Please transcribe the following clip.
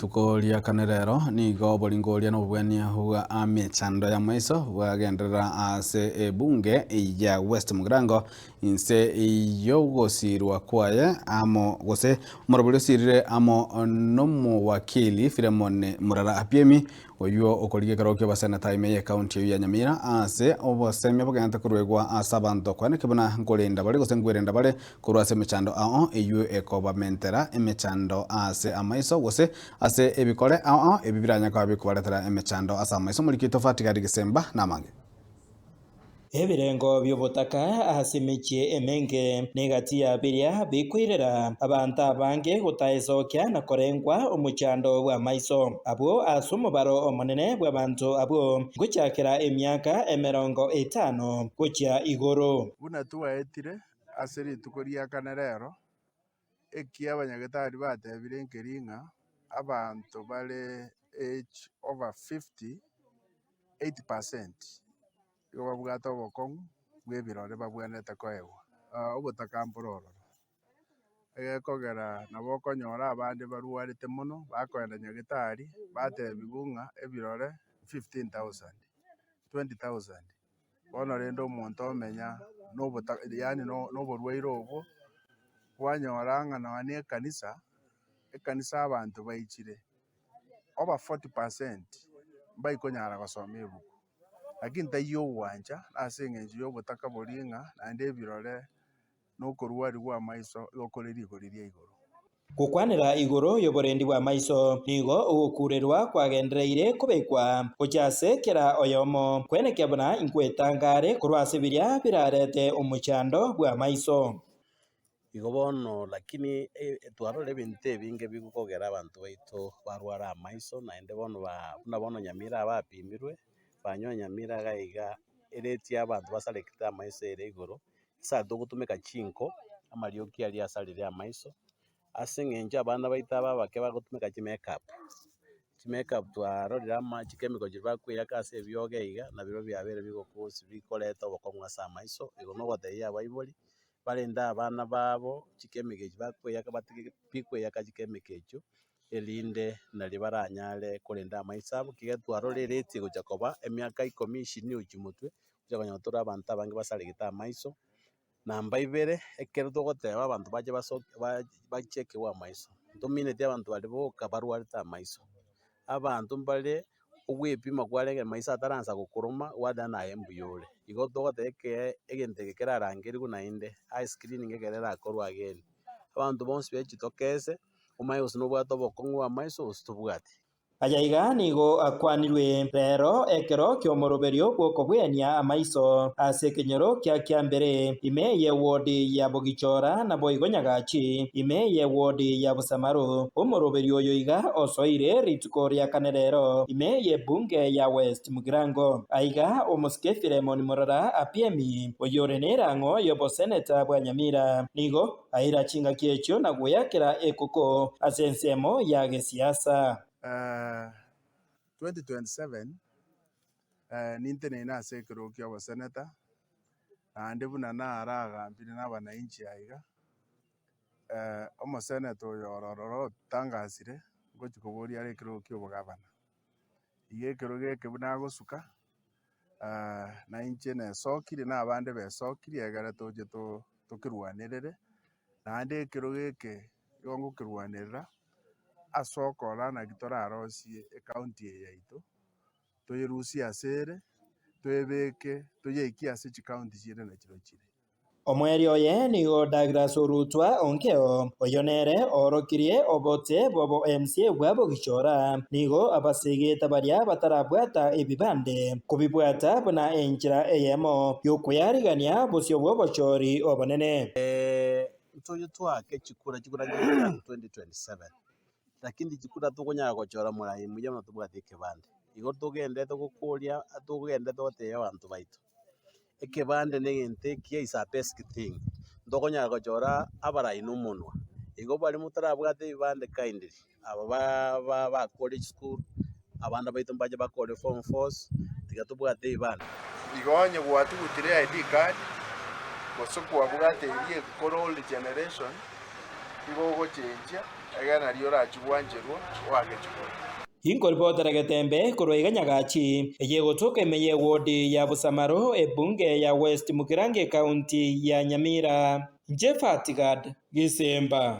Rituko ria kane rero nigo oboringoria na obobwania bwa amechando y'amaiso bwagenderera ase ebunge ya West Mugirango inse y'ogosirwa kwaye amo gose omorobori osirire amo nomowakili Philemon Murara Apiemi Oyio okorigia ekerogo ki'oboseneta ime y'ekaunti eyio ya Nyamira ase obosemia bogendererete koruegwa ase abanto koeneki buna nkorenda bare gose nkwerenda bare korwa ase emechando ao eyio ekobamentera emechando ase amaiso gose ase ebikore ao ao ebi biranye koba bikobaretera emechando ase amaiso. Omoriki oito Fatigari Gisemba namange. Ebirengo bi'obotaka ase emechie emenge negati ya biria bikoirera abanto abange gotaesokia na korengwa omochando bw'amaiso. Abwo ase omobaro omonene bw'abanto abwo ngochakera emiaka emerongo etano gochia igoro. Buna twaetire ase rituko ria kane rero, eki abanyagetari batebire nkeri ng'a abanto bare age over 50, 80% nigo babwate obokong'u bwa ebirore babwenerete koegwa. Obotaka mboro ororo, egekogera nabo okonyora abande barwarete mono bakoenda nyagetari batebiwa ng'a ebirore 15,000, 20,000. Bono rende omonto omenya nobota yaani noborwaire obwo, kwanyora ng'a nonya na ekanisa, ekanisa abanto baichire, over 40 percent mbaikonyara gosoma ebuku. Lakini taiyo ogwancha ase eng'encho ya obotaka boria ng'a naende ebirore. na okorwaria gw'amaiso igo kore rigori ria igoro. Gokwanera igoro y'oborendi bw'amaiso nigo ogokuurerwa kwagendereire kobekwa gochia ase kera oyomo, kwenekia buna inkwetanga are korwa ase biria birarete omochando bw'amaiso. Igo bono lakini twarora ebinto ebinge bigokogera abanto baito barware amaiso naende bono ba buna bono Nyamira abapimirwe, banywa Nyamira iga iga ereti ya abanto basarekete amaiso ere igoro, Ase togotumeka chinko, amarioki aria asarire amaiso, ase eng'encho abana baito aba abake bagotumeka chimakeup, chimakeup twarorire ama chikemiko chiria bakoiyaka ase ebioge iga, nabirobio biabeire bigokosi bikoreta obokong'u ase amaiso, igo nogotebia abaibori, barende abana babo chikemiko echi bakoiyaka batige pi koiyaka chikemiko echio, erinde naria baranyare korenda amaiso abo, ekiagera twarorire ereti egocha koba emiaka ikomi ishirini gochia motwe, Tocha konya tore abanto abange basaregete amaiso, namba ibere, ekero togoteba abanto bache basoke ba bachekigwe amaiso, ntomineti abanto baria boka barwarete amaiso. Abanto mbare ogwepima kwarenge maiso ataransa gokoroma gwateba naye mbuya ore. Igo togoteba ekee egento eke kerarangerigwe naende, eye screening ekero erakorwe again, abanto bonsi bechitokese, omanye gose nobwate obokong'u bwa amaiso gose tobwati. Aya iga nigo akwanirwe reero ekero ki'omoroberio bw'okobwenia amaiso ase ekenyoro kia Kiambere, ime y'ewodi ya Bogichora naboigo Nyagachi, ime y'ewodi ya Busamaru. Omoroberio oyo iga osoire rituko ria kane reero ime y'ebunge ya West Mugirango. Aiga omosike Philemon Murara Apiemi, oyore nerang'o y'oboseneta bwa Nyamira, nigo Aira chingaki echio na goyakera ekoko ase ensemo ya gesiasa. 2027 ninteneine ase ekerogo kia oboseneta, naende buna naragambire na abanainchi aiga, omoseneta oyo oro ororo otangasire ngochia koboria are ekerogo kia obogavana. Iga ekerogo eke buna agosuka, na inche nesokire na abande besokirie egere toche to. tokerwanerere, naende ekerogo eke nigo ngokerwanerera ase okorora naki torarosie ecounty eye yaito, toyerusie ase ere, toyebeke toyeikie ase chicounty chinde nachio chire. Omoerio oye nigo Douglas Orutwa Onkeo, oyio nere oorokirie obote bw'obo MCA bwa Bogichora, nigo abasegete baria batarabwata ebibande kobibwata buna enchera eyemo y'okweyarigania bosio bw'obochori obonene. Ntoche twake chikura, chikura nchigocha 2027, lakini chikura tokonyara gochora morai muya buna tobwate ekebande. Igo togenderete gokoria, togenderete gotebia abanto baito, ekebande na egento ekiya is a basic thing, ntokonyara gochora abarai na omonwa. Igo baria motarabwate ebibande kindly, Aba ba bakore chisukuru, abana baito mbache bakore form fours, tiga tobwate ebibanda. Igo onye gwatugutire ID card, gose kwabwate eria ekore old generation, igo ogochenchia. Egere nario orachie gwancherwa oake chikura. Inkoripotera Getembe korwa iga Nyagachi, eye egotoka ime y'ewodi ya Busamaro, ebunge ya West Mugirango ecounty ya Nyamira. Inche Fatgard Gisemba.